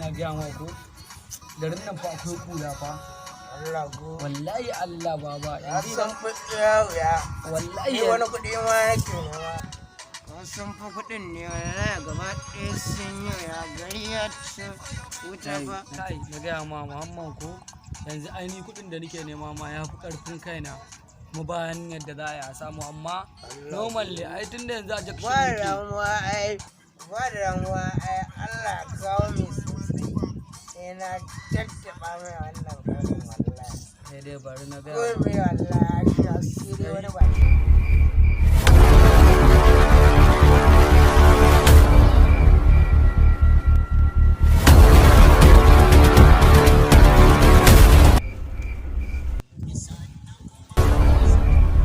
Ina gaya ma ko, garin nan fa akwai kura fa. Allah go. Wallahi Allah, baba. Ya Yanzu san kuɗi ya wuya. Wallahi. Ni wani kuɗi ma nake nema. Sun fi kuɗin ne wallahi, gaba ɗaya sun yi wuya, gari ya ci wuta fa. Kai, na gaya ma Muhammad ko, yanzu ainihin kuɗin da nake nema ma ya fi ƙarfin kaina mu bayan yadda za a yi a samu, amma normal ne ai, tunda yanzu a junction Ba muke. damuwa ai, ba damuwa ai, Allah ya kawo mai sosai. Sai na tattaɓa mai wannan karin wallahi. Sai dai bari na Ko gaya. mai wallahi, sai dai wani ba.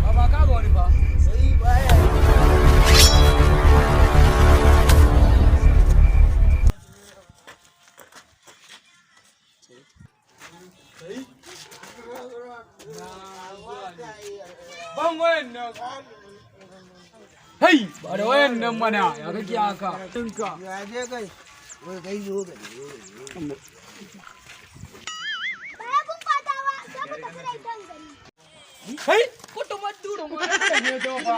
Baba, ka ga wani fa. Sai baya. Kai, ban wayan nan. Hey, ba da wayan nan mana, ya kake haka ɗinka? Ya je kai. Wai kai, zo ga zo. Ba ya kun kwata ba, sai mu tafi da ita gari. Kai, kutu maduro ma ne to fa.